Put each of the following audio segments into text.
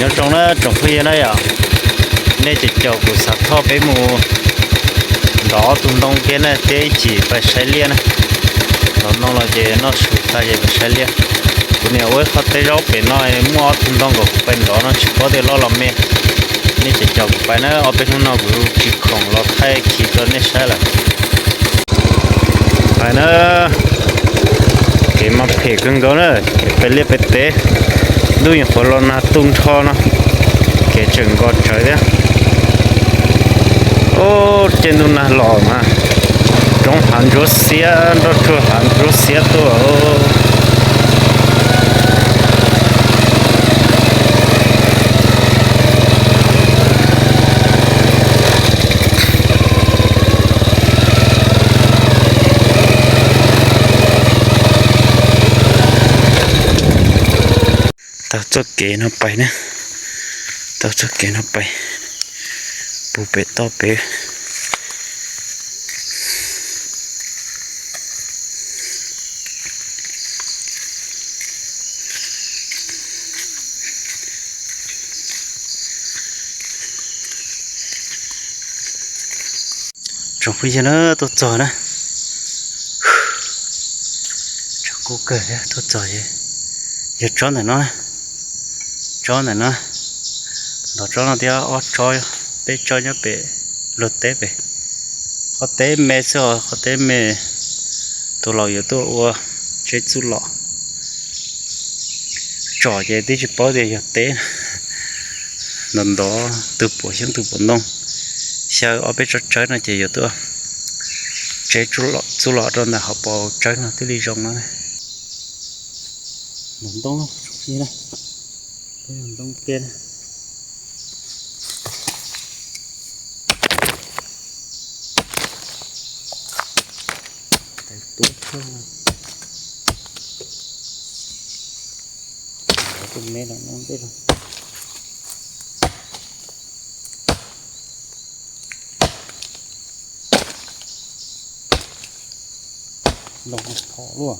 Nyob zoo na tsoom phooj ywg na yom, nej caum caum kuv xav thauj peb mus nrov ob tug ntoo kiag na thiab ib chim pais saib liaj na. Nrov ntoo los ces noj su tag ces pais saib liaj. Kuv niam ua ib qho teb zaub pem no muaj ob tug ntoo kom kuv pais nrov no tsis paub tias loj los me. Nej caum caum kuv pais na, ob peb hnub no kuv tsis khoom los thaij khi rau nej saib lawm. Pais na, kev mas phem kawg nkaus na, kev pais liaj pais teb, ntuj nyuam qhuav los nag tu nrho no, kev tseem nkos tsawv thiab. Ub, caij ntuj nag los mas roob hav ntsuab xiab, nroj tsuag hav ntsuab xiab tuaj. Taug txoj kev no pais na, taug txoj kev no pais, puag pem toj pem. Tsoom phooj ywg na, tuaj txog na, tsob kub kawg thiab tuaj txog. Yog tsob ntawm no, tsob ntawm no, ntov tsob no thiab ob tsob, peb tsob nyob pem luag teb pem. Qhov teb me xwb os, qhov teb me, tus laus yuav tuaj ua tseb txuj lom. Tsom ces twb tsis paub tias yog teb, ntov ntov tus puam xyoob tus puam ntoo, xyaw ob peb tsob tsawb no ces yuav tuaj tseb txuj lom rau ntawm hauv paus tsawb no thiaj li zoo no. Ntoo, ntoo kiag. Los phom luaj.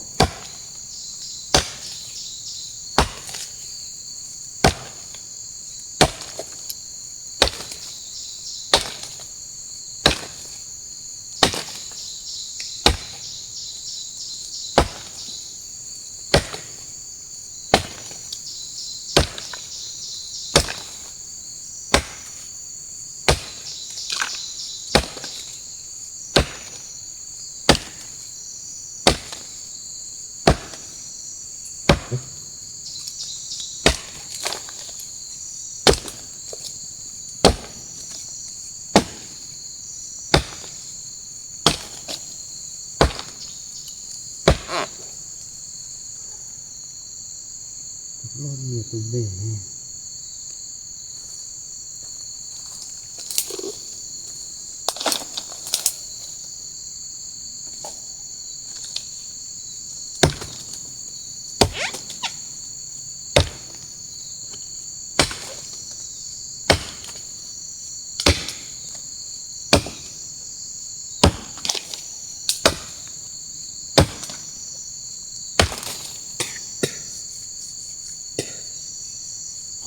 Loj nyias tus npe.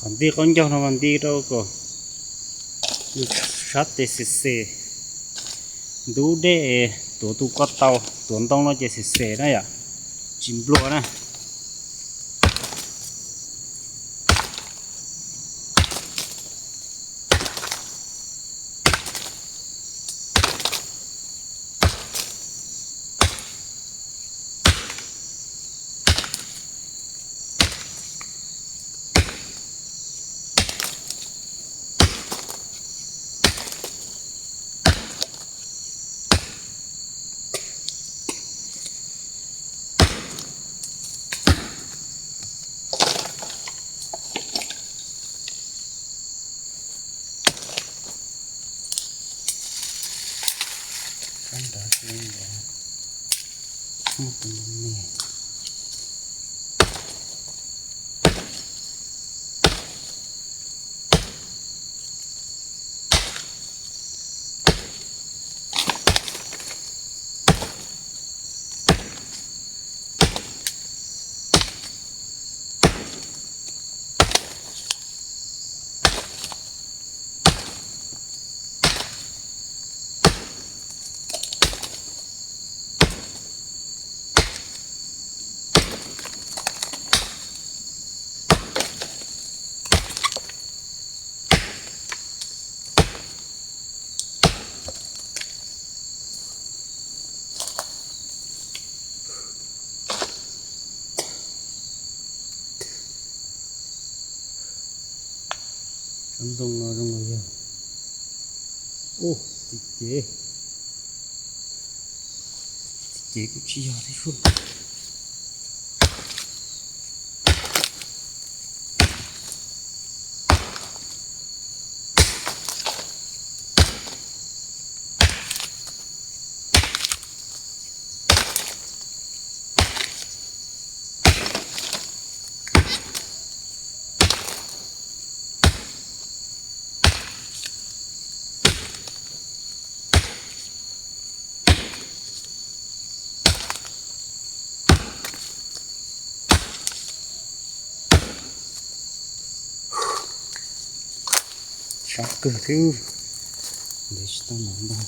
Qhov nti qaub ncaug no mas nti rau kom sab tes xem xem, ntub dej, tuav tus ko taw, tuav ntoo no ces xem xem na yom, tsis nplua na. Sab ntoo no zoo li yog, ub, txiv cev, txiv cev kuj tsis yog thiab sub. Sab kawg thiab, ntev tsis tau nov ntau.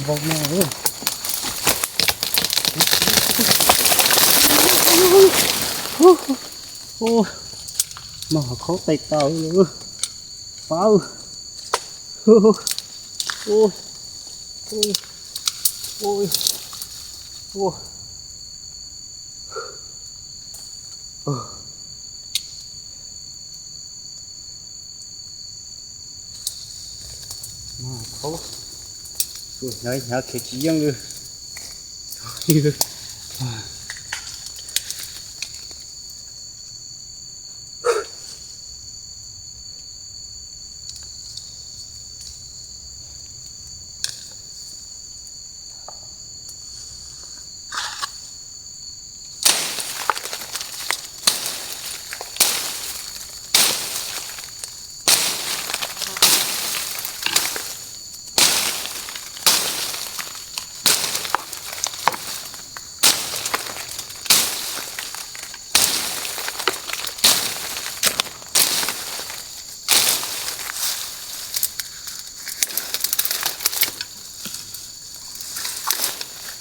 Npau no. Ub, no hov khaub tais tau lawm. Pab. Hnyav hnyav khiav tsis yeej li.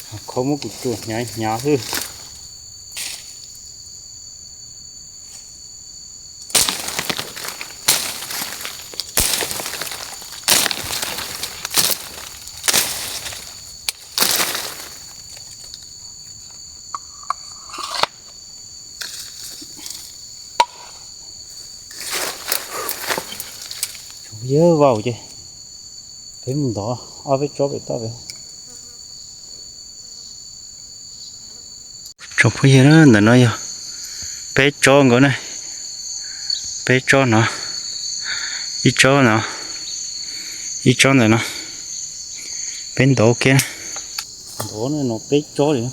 Hov khaub muab kuv tsuas hnyav hnyav xwb. Yawg vau ces peb mus ntov ob peb tsob pem toj pem. Tsoom phooj ywg na, ntawm no yog peb tsob nkaus na, peb tsob no, ib tsob no, ib tsob ntawm no, peb ntov ua ke na. Ntov no peb tsob li,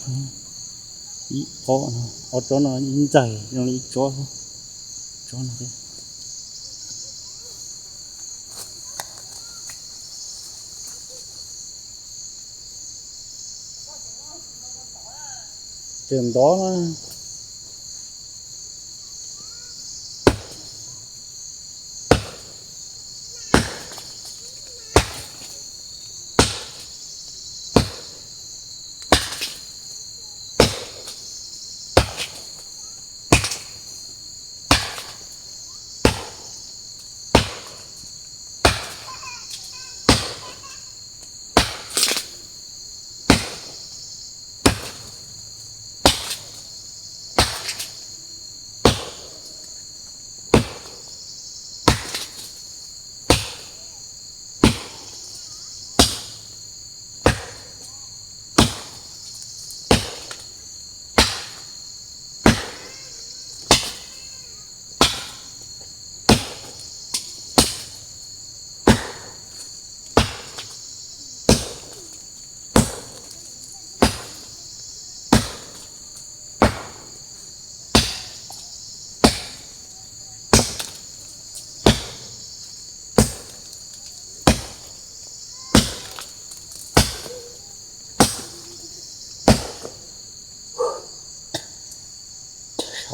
ib ob, ob tsob no ib ntxaig zoo li ib tsob, tsob no. Tseem ntov na.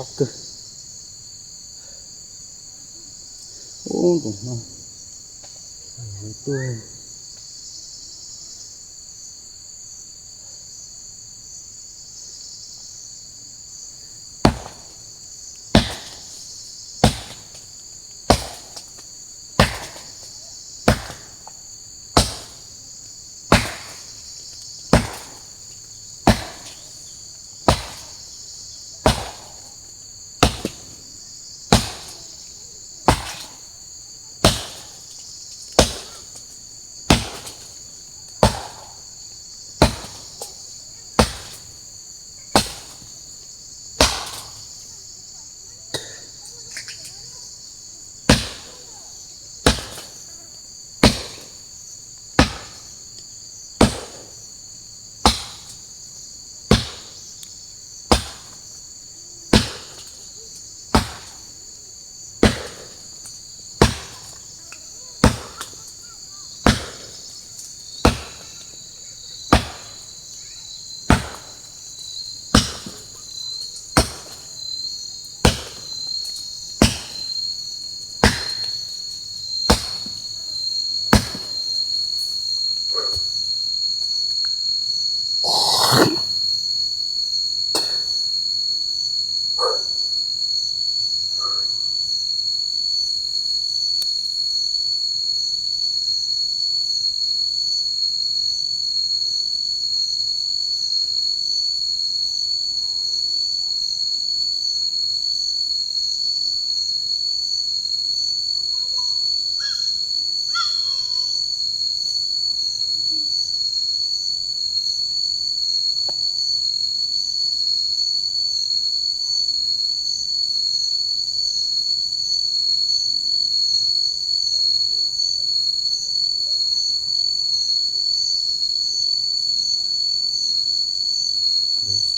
Kawg. Ub, nroos no tuaj.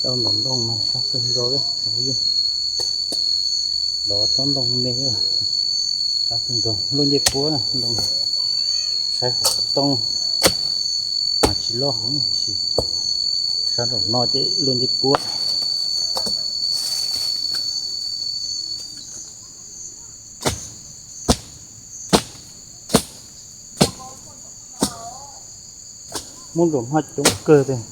Tau ntov ntoo mas sab kawg nkaus li. Ntov tsob ntoo me, sab kawg nkaus. Luaj ncej puab na, ntoo saib hauv xov tooj mas tsis loj heev, sab nraum no ces luaj ncej puab. Muab nraum no coob kawg tiag.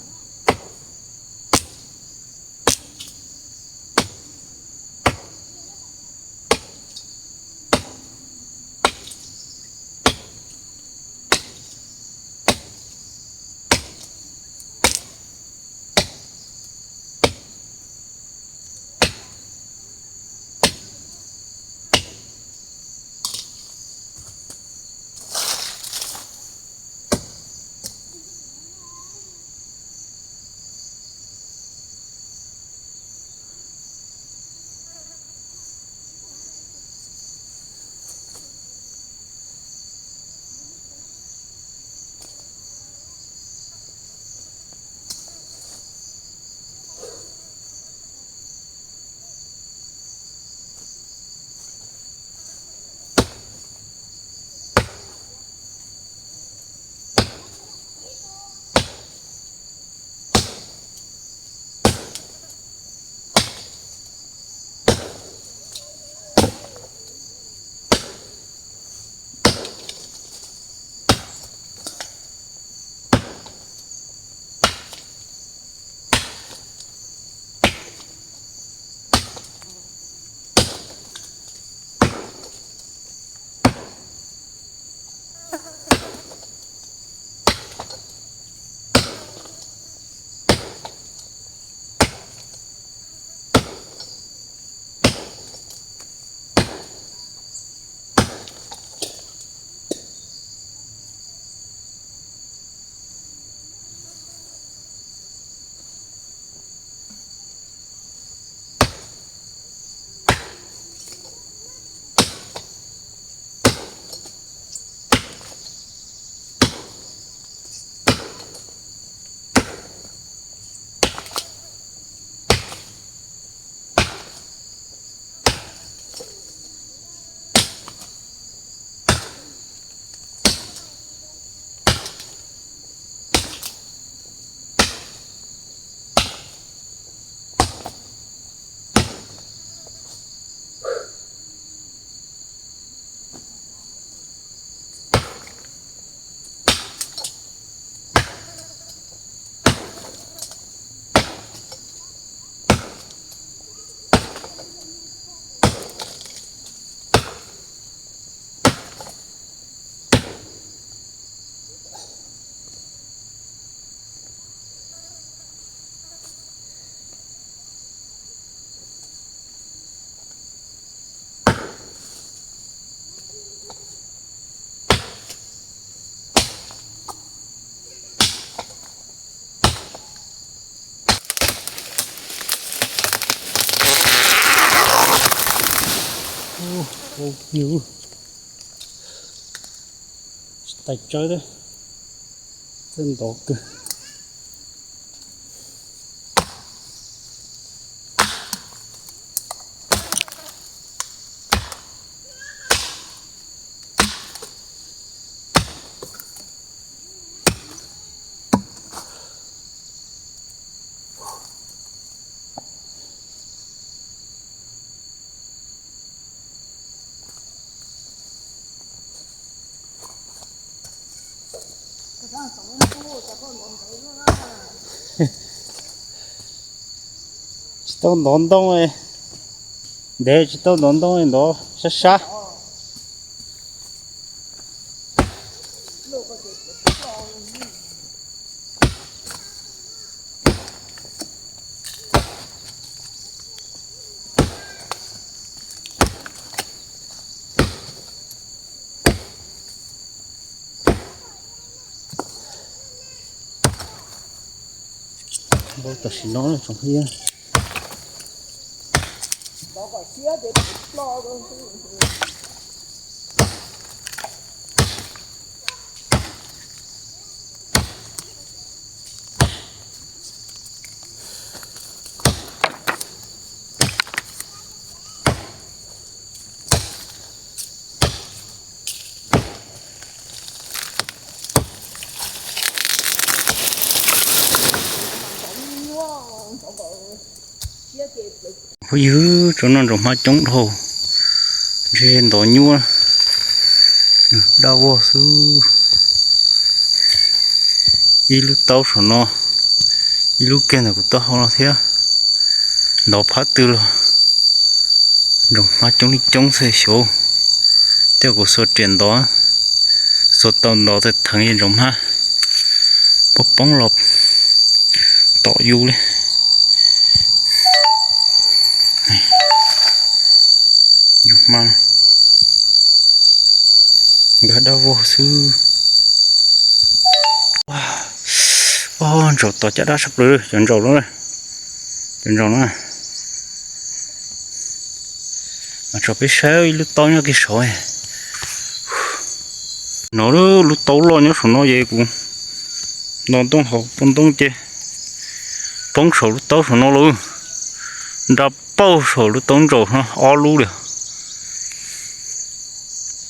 Yus, tsis tais tsawb thiab, txawj ntov kawg. Tsis tau ntov ntoo, ntev tsis tau ntov ntoo, ntov sab sab. Npau tam sim no tsoom phooj ywg. Phooj ywg, tsoom no ntsaum hmab coob dhau, ntshe ntov nyuaj, dab vog xwb. Ib lub taub saum no, ib lub kiag ntawm kuv taub hau no thiab. Ntov phab twg los ntsaum hmab coob li coob xwb xyov. Tej kuv xuas riam ntov, xuas tau ntov tawm theev ntsaum hmab poob poob los tom yus li. Ntsaum hmab nkag dab vog xwb. Ntsaum tos caj dab sab plaws, cov ntsaum no, cov ntsaum no. Mas tso peb saib ib lub taub nyob kiag saud. No lub taub loj nyob saum no ces kuv nto ntoo hauv pov ntoo ces poob saum lub taub saum no lawm. Nra pauj saum lub taub ntsaum no ob lub li.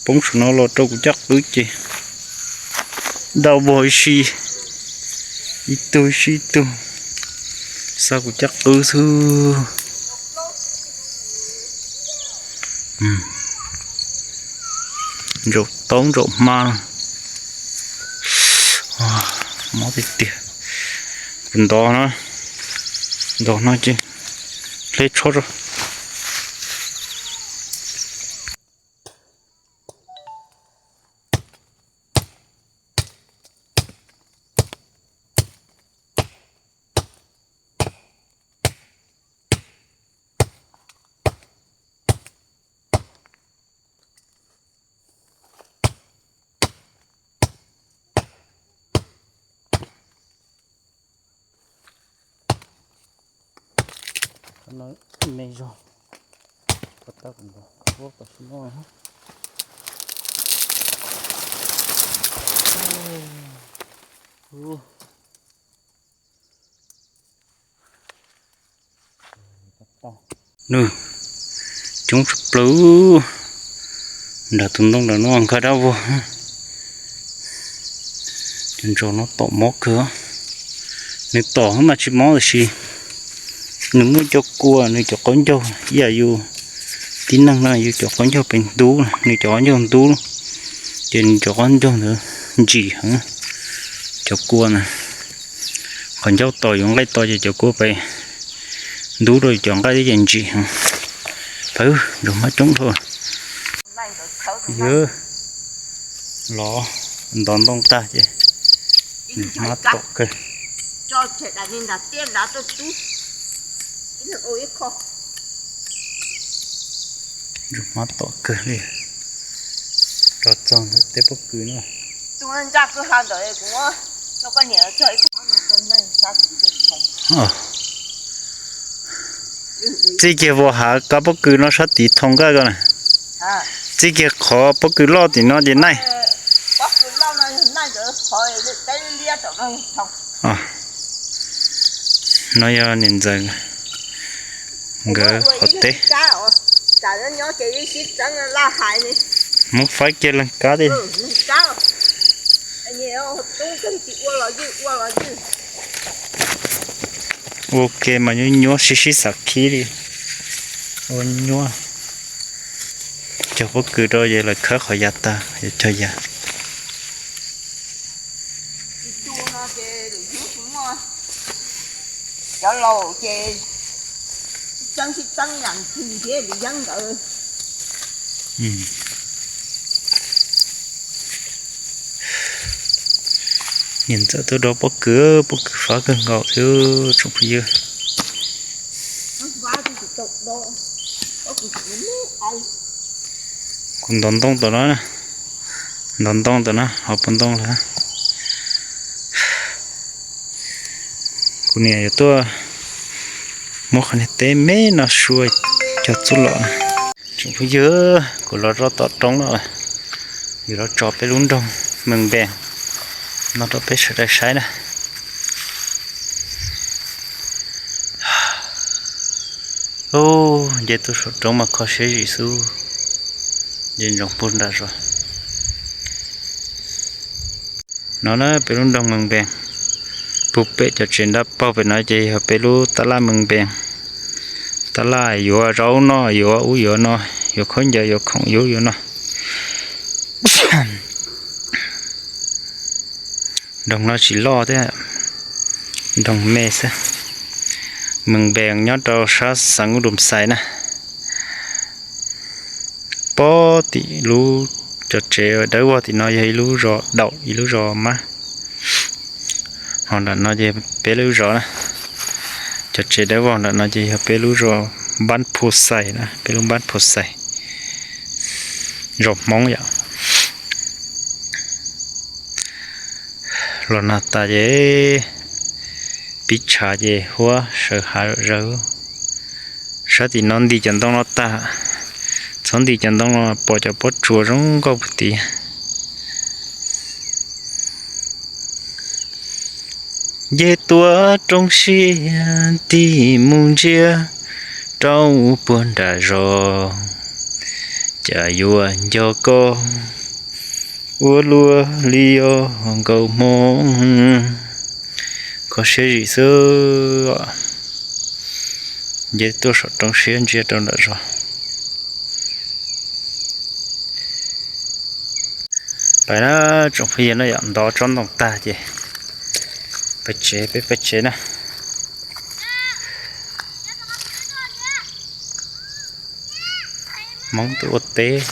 Poob saum no los rau kuv caj qwb ces dab vog ib sij, ib tug ib sij ib tug, xa kuv caj qwb xwb. Ntsaum taub ntsaum hmab, mob tiag tiag. Kuv ntov no, ntov no ces hle tsho rau. Me zog, tam sim no. Nws coob tshaj plaws, nram tus ntoo nram no nkag dab vog. Cov ntsaum no tom mob kawg, nws tom mas tsis mob tiam sis nws muaj cov kua, nws cov qaub ncaug ib yam yus tib neeg no yus cov qaub ncaug pem ntub, nws cov qaub ncaug ntub, ces nws cov qaub ncaug ntawd ntsim heev. Cov kua na, qhov ncauj to yus nqaij to ces cov kua pem ntub rau yus cov nqaij thiab ces ntsim heev. Pawg ntsaum hmab coob dhau. Yog los ntov ntoo tag ces nws hmab tom kawg. Nws hmab tom kawg li. Los txog ntawm tej pob kws no. Txij kiag vos hav kab pob kws no sab tid thoo nkaj ko na. Txij kiag qhov pob kws loj tim no ces naij. No yog niam ntxawm nkawd qhov teb. Muab faib kiag leeg kab thiab. Ua ke mas nyuaj nyuaj sib sib xav khib li. Ua nyuaj. Cog pob kws rau ces lawv khawb qhov yav tag, yuav cog yav. Cov laus ces tseeb sib txeeb yam twg thiab li yeeb ntawd. Niam ntxawm tuaj dob pob kws, pob kws fab kawg nkaus thiab tsoom phooj ywg. Kuv ntov ntoo tom no, ntov ntoo tom no ho puas ntoo lawm. Kuv niam yuav tuaj muab qhov niag teb me no sua cog txuj lom. Tsoom phooj ywg, kuv los rau tom roob no, yus los tso peb lub nroog Mees Npees no rau peb sawv daws saib na. Nce tuaj saum roob mas kho siab zim xwb, nce ntsoov puag nram zos. No na peb lub nroog Mees Npees, puag pem cov tsev nrab paug pem no ces yog peb lub tab laj Mees Npees. Tab laj yuav zaub noj, yuav ub yuav no, yuav khaub ncaws, yuav khoom, yuav ub yuav no. Nroog no tsis loj thiab, nroog me xwb. Mees Npees nyob rau sab xeev Dum Xais na. Pob tim lub cov tsev dawb vog tim no yog ib lub zos Daum, ib lub zos Mab. Ho nram no ces peb lub zos na. Cov tsev dawb vog nram no ces yog peb lub zos Npab Phu Xais na, peb lub Npab Phu Xais, zos Hmoob yom. Los nag tas ces pib tshav ces huab sawv hav zom zaws. Sab tim no nti cov ntoo no tag, txhob nti cov ntoo no pom cov pob tsuas zoo nkauj puag tid. Nce tuaj roob siab tig mus ntsia rau puag nram zos, cas yuav nco koj ua luaj li os nkauj Hmoob. Kho siab zim xwb. Nce tuaj saum roob siab ntsia rau nram zos. Pais na tsoom phooj ywg, no yom, ntov tsob ntoo tag ces pais tsev, peb pais tsev na. Hmoob tuaj ua teb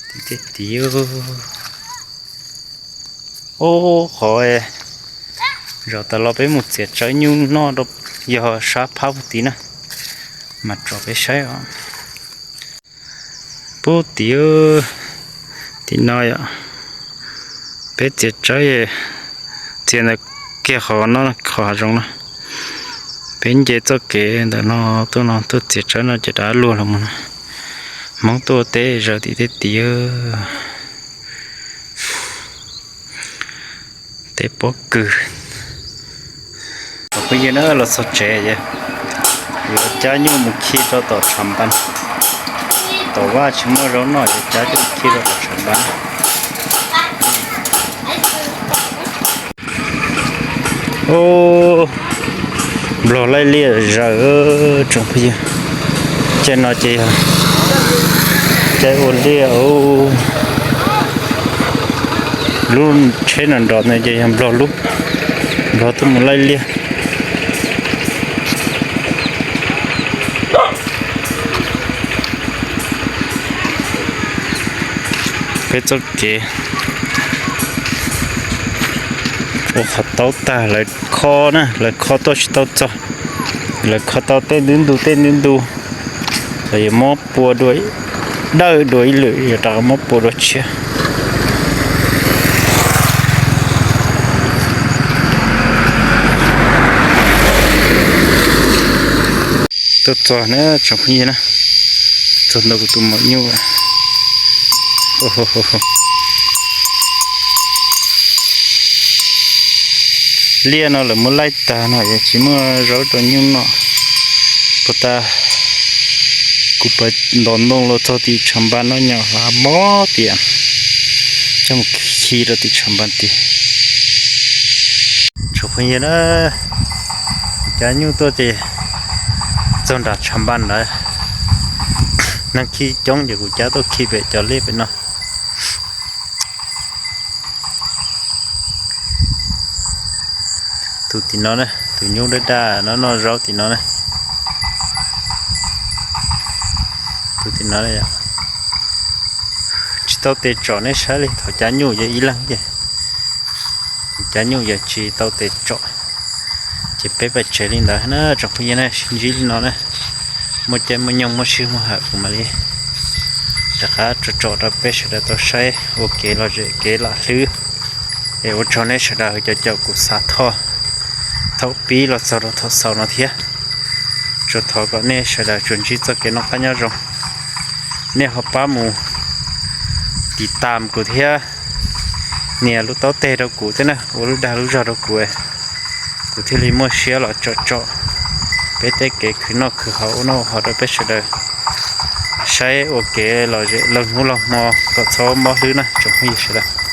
tim tej tid. Ub, qhov zaum tas los peb mus txiav tsawb nyuj noj rau, yog sab phab puag tid na, mas tso peb saib os. Puag tid, tim no yom, peb txiav tsawb, txiav ntawm kiag qhov no, qhov hav zoov no. Peb nce txoj kev ntawm no tuaj no, tuaj txiav tsawb no ces rov luag los mus no. Hmoob tuaj teb zaws tim tej tid. Teb pob kws. Tsoom phooj ywg na, los txog tsev ces yuav cab nyuj mus khi rau tom tshav npas. Tom vaj tsis muaj zaub noj, yuav cab coj mus khi rau tom tshav npas. Ub, nplog laij liaj zaws tsoom phooj ywg. Caij no ces yog caij ua liaj. Lub tsheb nrov nrov no ces yog nplog lub, nplog tuaj mus laij liaj. Peb txoj kev ua qhov taub tag, lawv kho na, lawv kho tuaj tsis tau txog, lawv kho tau tej ntub ntu tej ntub ntu, lawv yuav muab pua dua, dawj dua ib lwm, yuav rov qab muab pua dua tshiab. Tuaj txog na tsoom phooj ywg na, Txog ntawm kuv tus maum nyuj. Liaj no lawv muab laij tag no yuav tsis muaj zaub rau nyuj noj. Puas tas kuv pais ntos ntoo los txog tim tshav npas no nyom hla mob tias coj mus khi rau tim tshav npas tid. Tsoom phooj ywg na, kuv cav nyuj tuaj ces txog nram tshav npas ntawd, neeg khi coob ces kuv cav tuaj khi pem cov liaj pem no. Tus tim no na, tus nyuj daj daj no noj zaub tim no na. Tus tim no tsis tau tes tsom nej saib li, thaum cav nyuj yog ib leeg ces, kuv cav nyuj yog tsis tau tes tsom. Ces peb pais tsev li ntawd na tsoom phooj ywg na, sib ntsib li no na. Muaj caij muaj nyoog muaj sij muaj hawm kuv mam li rov qab tsom tsom rau peb sawv daws tau saib ua kev lom zem kev lam hlwb. Es ua tsaug nej sawv daws cov caum kuv xav thoj thaum pib los txog rau thaum xaus no thiab. Tsuas thov kom nej sawv daws tsuas ntsib txoj kev noj qab nyob zoo. Nej ho pab mus tiv tam kuv thiab, nias lub taub teg rau kuv thiab na, ua lub dag lub zog rau kuv, kuv thiaj li muaj siab los tsom tsom peb tej kev khwv noj khwv haus ua noj ua haus rau peb sawv daws saib ua kev lom zem laug hnub laug hmo kom txhob mob hlwb na tsoom phooj ywg sawv daws.